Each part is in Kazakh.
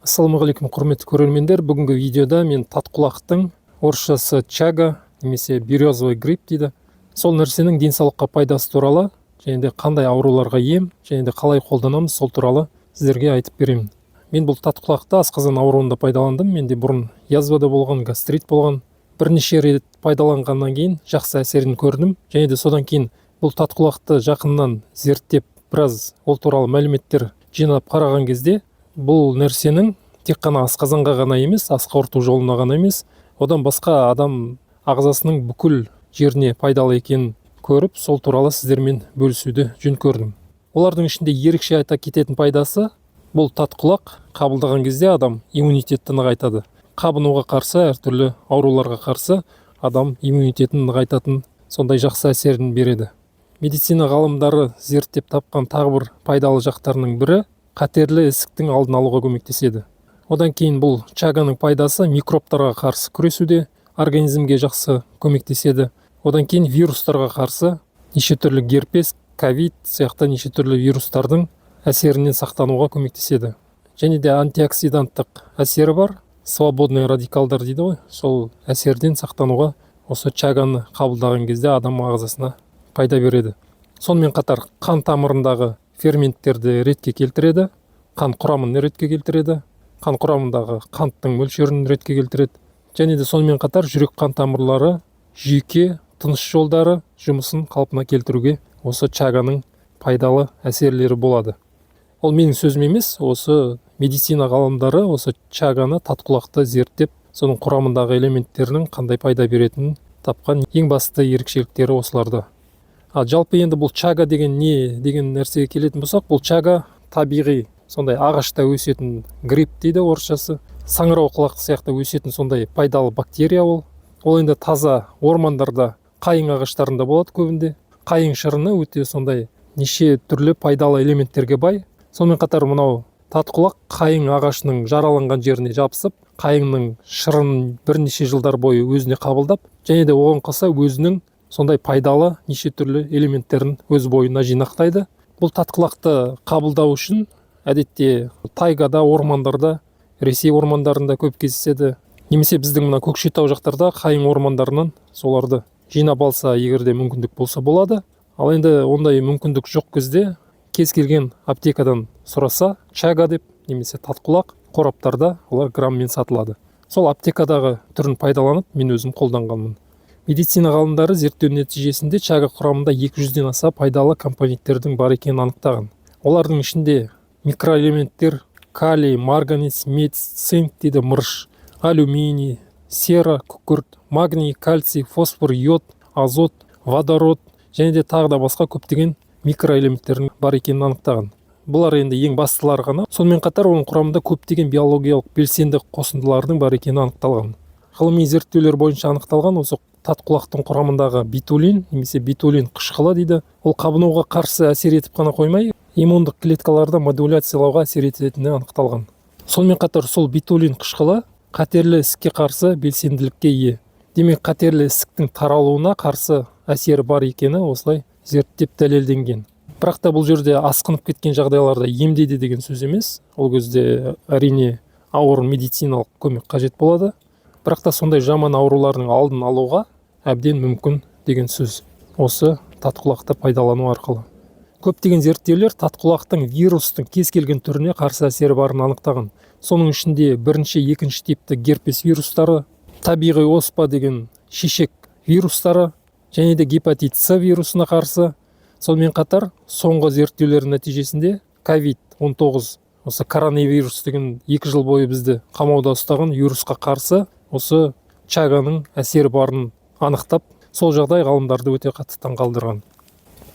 Ассалаумағалейкум, құрметті көрермендер! Бүгінгі видеода мен татқұлақтың, орысшасы чага немесе березовый гриб дейді, сол нәрсенің денсаулыққа пайдасы туралы және де қандай ауруларға ем және де қалай қолданамыз, сол туралы сіздерге айтып беремін. Мен бұл татқұлақты асқазан ауруында пайдаландым. Менде бұрын язва да болған, гастрит болған. Бірнеше рет пайдаланғаннан кейін жақсы әсерін көрдім. Және де содан кейін бұл татқұлақты жақыннан зерттеп, біраз ол туралы мәліметтер жинап қараған кезде, бұл нәрсенің тек қана асқазанға ғана емес, ас қорыту жолына ғана емес, одан басқа адам ағзасының бүкіл жеріне пайдалы екенін көріп, сол туралы сіздермен бөлісуді жөн көрдім. Олардың ішінде ерекше айта кететін пайдасы: бұл татқұлақ қабылдаған кезде адам иммунитетті нығайтады. Қабынуға қарсы, әртүрлі ауруларға қарсы адам иммунитетін нығайтатын сондай жақсы әсерін береді. Медицина ғалымдары зерттеп тапқан тағы бір пайдалы жақтарының бірі: қатерлі ісіктің алдын алуға көмектеседі. Одан кейін бұл чаганың пайдасы микробтарға қарсы күресуде организмге жақсы көмектеседі. Одан кейін вирустарға қарсы, неше түрлі герпес, ковид сияқты неше түрлі вирустардың әсерінен сақтануға көмектеседі. Және де антиоксиданттық әсері бар, свободный радикалдар дейді ғой, сол әсерден сақтануға осы чаганы қабылдаған кезде адам ағзасына пайда береді. Сонымен қатар қан тамырындағы ферменттерді ретке келтіреді, қан құрамын ретке келтіреді, қан құрамындағы қанттың мөлшерін ретке келтіреді. Және де сонымен қатар жүрек қан тамырлары, жүйке, тыныс жолдары жұмысын қалпына келтіруге осы чаганың пайдалы әсерлері болады. Ол менің сөзім емес, осы медицина ғалымдары осы чаганы, татқұлақты зерттеп, соның құрамындағы элементтерінің қандай пайда беретінін тапқан. Ең басты ерекшеліктері осыларда. Ал жалпы енді бұл чага деген не деген нәрсеге келетін болсақ, бұл чага табиғи сондай ағашта өсетін гриб дейді орысшасы, саңырауқұлақ сияқты өсетін сондай пайдалы бактерия. Ол енді таза ормандарда, қайың ағаштарында болады көбінде. Қайың шырыны өте сондай неше түрлі пайдалы элементтерге бай. Сонымен қатар мынау татқұлақ қайың ағашының жараланған жеріне жабысып, қайыңның шырынын бірнеше жылдар бойы өзіне қабылдап және де оған қоса өзінің сондай пайдалы неше түрлі элементтерін өз бойына жинақтайды. Бұл татқұлақты қабылдау үшін әдетте тайгада, ормандарда, Ресей ормандарында көп кездеседі немесе біздің мына Көкшетау жақтарда қайың ормандарынан соларды жинап алса, егер де мүмкіндік болса, болады. Ал енді ондай мүмкіндік жоқ кезде кез келген аптекадан сұраса, чага деп немесе татқұлақ, қораптарда олар грамммен сатылады. Сол аптекадағы түрін пайдаланып, мен өзім қолданғанмын. Медицина ғалымдары зерттеу нәтижесінде чага құрамында 200-ден аса пайдалы компоненттердің бар екенін анықтаған. Олардың ішінде микроэлементтер: калий, марганец, медь, цинк дейді, мырыш, алюминий, сера, күкірт, магний, кальций, фосфор, йод, азот, водород және де тағы да басқа көптеген микроэлементтердің бар екенін анықтаған. Бұлар енді ең бастылары ғана. Сонымен қатар оның құрамында көптеген биологиялық белсенді қосындылардың бар екені анықталған. Ғылыми зерттеулер бойынша анықталған осы татқұлақтың құрамындағы бетулин немесе бетулин қышқылы дейді, ол қабынуға қарсы әсер етіп қана қоймай, иммундық клеткаларды модуляциялауға әсер ететіні анықталған. Сонымен қатар сол бетулин қышқылы қатерлі ісікке қарсы белсенділікке ие. Демек, қатерлі ісіктің таралуына қарсы әсері бар екені осылай зерттеп дәлелденген. Бірақ та бұл жерде асқынып кеткен жағдайларда емдейді деген сөз емес. Ол кезде, әрине, ауыр медициналық көмек қажет болады. Бірақ та сондай жаман аурулардың алдын алуға әбден мүмкін деген сөз осы татқұлақты пайдалану арқылы. Көптеген зерттеулер татқұлақтың вирустың кез келген түріне қарсы әсері барын анықтаған. Соның ішінде бірінші, екінші типті герпес вирустары, табиғи оспа деген шешек вирустары және де гепатит С вирусына қарсы. Сонымен қатар соңғы зерттеулер нәтижесінде ковид-19, осы коронавирус деген 2 жыл бойы бізді қамауда ұстаған вирусқа қарсы осы чаганың әсері барын анықтап, сол жағдай ғалымдарды өте қатты таңғалдырған.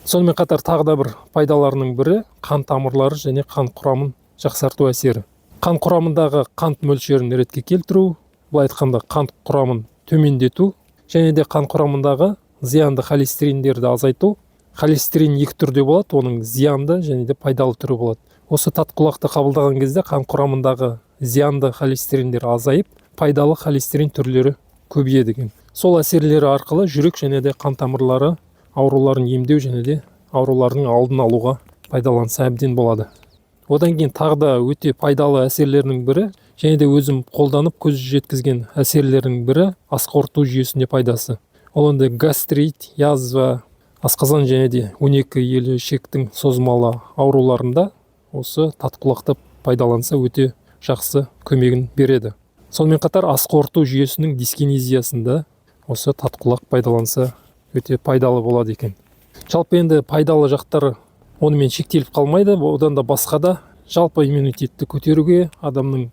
Сонымен қатар тағы да бір пайдаларының бірі: қан тамырлары және қан құрамын жақсарту әсері, қан құрамындағы қант мөлшерін ретке келтіру, былай айтқанда, қант құрамын төмендету және де қан құрамындағы зиянды холестериндерді азайту. Холестерин екі түрде болады, оның зиянды және де пайдалы түрі болады. Осы татқұлақты қабылдаған кезде қан құрамындағы зиянды холестериндер азайып, пайдалы холестерин түрлері көбейеді екен. Сол әсерлері арқылы жүрек және де қан тамырлары ауруларын емдеу және де аурулардың алдын алуға пайдаланса, әбден болады. Одан кейін тағы да өте пайдалы әсерлерінің бірі, және де өзім қолданып көз жеткізген әсерлерінің бірі, ас қорыту жүйесіне пайдасы. Ол енді гастрит, язва, асқазан және де 12 елі ішектің созылмалы ауруларында осы татқұлақты пайдаланса, өте жақсы көмегін береді. Сонымен қатар ас қорыту жүйесінің дискинезиясында осы татқұлақ пайдаланса, өте пайдалы болады екен. Жалпы енді пайдалы жақтары онымен шектеліп қалмайды. Одан да басқа да жалпы иммунитетті көтеруге, адамның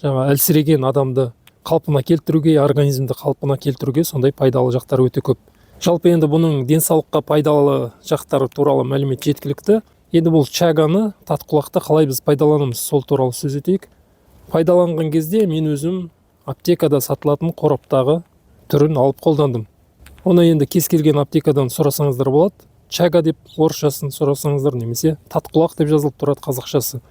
жаңа әлсіреген адамды қалпына келтіруге, организмді қалпына келтіруге сондай пайдалы жақтары өте көп. Жалпы енді бұның денсаулыққа пайдалы жақтары туралы мәлімет жеткілікті. Енді бұл чаганы, татқұлақты қалай біз пайдаланамыз, сол туралы сөз етейік. Пайдаланған кезде мен өзім аптекада сатылатын қораптағы түрін алып қолдандым. Оны енді кез келген аптекадан сұрасаңыздар болады. Чага деп орысшасын сұрасаңыздар немесе татқұлақ деп жазылып тұрады қазақшасы.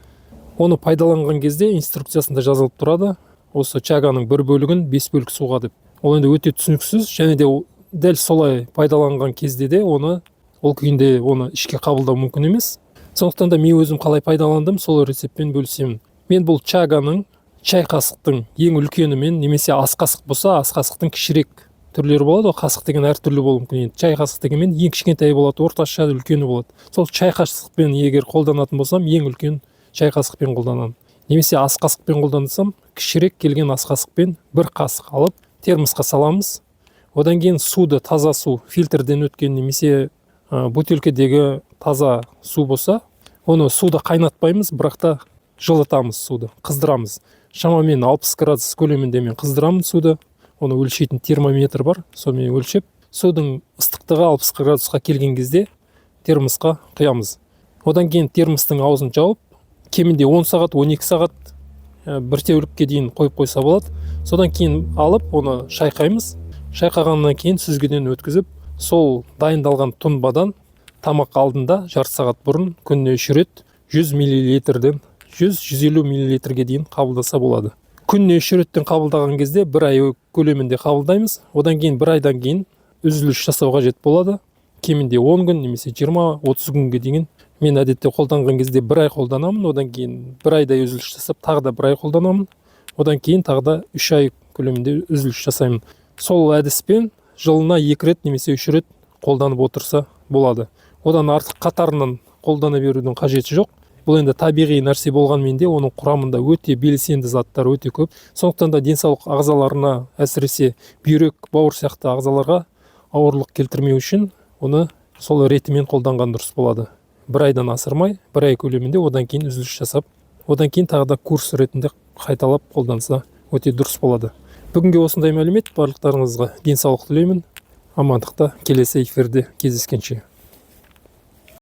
Оны пайдаланған кезде инструкциясында жазылып тұрады: осы чаганың бір бөлігін бес бөлік суға деп. Ол енді өте түсініксіз, және де ол дәл солай пайдаланған кезде де оны ол күйінде оны ішке қабылдау мүмкін емес. Сондықтан да мен өзім қалай пайдаландым, сол рецептпен бөлісемін. Мен бұл чаганың чай қасықтың ең үлкенімен немесе ас қасық болса, ас қасықтың кішірек түрлері болады ғой, қасық деген әртүрлі болуы мүмкін. Енді чай қасық дегенмен ең кішкентайы болады, орташа, үлкені болады. Сол чай қасықпен егер қолданатын болсам, ең үлкен чай қасықпен қолданамын немесе ас қасықпен қолдансам, кішірек келген ас қасықпен бір қасық алып, термосқа саламыз. Одан кейін суды, таза су, фильтрден өткен немесе бөтелкедегі таза су болса, оны суды қайнатпаймыз, бірақ та жылытамыз, суды қыздырамыз. Шамамен 60 градус көлемінде мен қыздырамын суды. Оны өлшейтін термометр бар, сонымен өлшеп, судың ыстықтығы 60 градусқа келген кезде термосқа құямыз. Одан кейін термостың аузын жауып, кемінде 10 сағат, 12 сағат, бір тәулікке дейін қойып қойса болады. Содан кейін алып, оны шайқаймыз. Шайқағаннан кейін сүзгіден өткізіп, сол дайындалған тұнбадан тамақ алдында жарты сағат бұрын күніне үш рет 100 миллилитрден, 100-150 миллилитрге дейін қабылдаса болады. Күніне үш реттен қабылдаған кезде бір ай көлемінде қабылдаймыз. Одан кейін бір айдан кейін үзіліс жасау қажет болады, кемінде 10 күн немесе 20-30 күнге дейін. Мен әдетте қолданған кезде бір ай қолданамын, одан кейін бір айдай үзіліс жасап, тағы да бір ай қолданамын, одан кейін тағы да 3 ай көлемінде үзіліс жасаймын. Сол әдіспен жылына екі рет немесе үш рет қолданып отырса болады. Одан артық қатарынан қолдана берудің қажеті жоқ. Бұл енді табиғи нәрсе болғанмен де, оның құрамында өте белсенді заттар өте көп. Сондықтан да денсаулық ағзаларына, әсіресе бүйрек, бауыр сияқты ағзаларға ауырлық келтірмеу үшін оны сол ретімен қолданған дұрыс болады. Бір айдан асырмай, бір ай көлемінде, одан кейін үзіліс жасап, одан кейін тағы да курс ретінде қайталап қолданса, өте дұрыс болады. Бүгінге осындай мәлімет. Барлықтарыңызға денсаулық тілеймін. Амандықта, келесі эфирде кездескенше.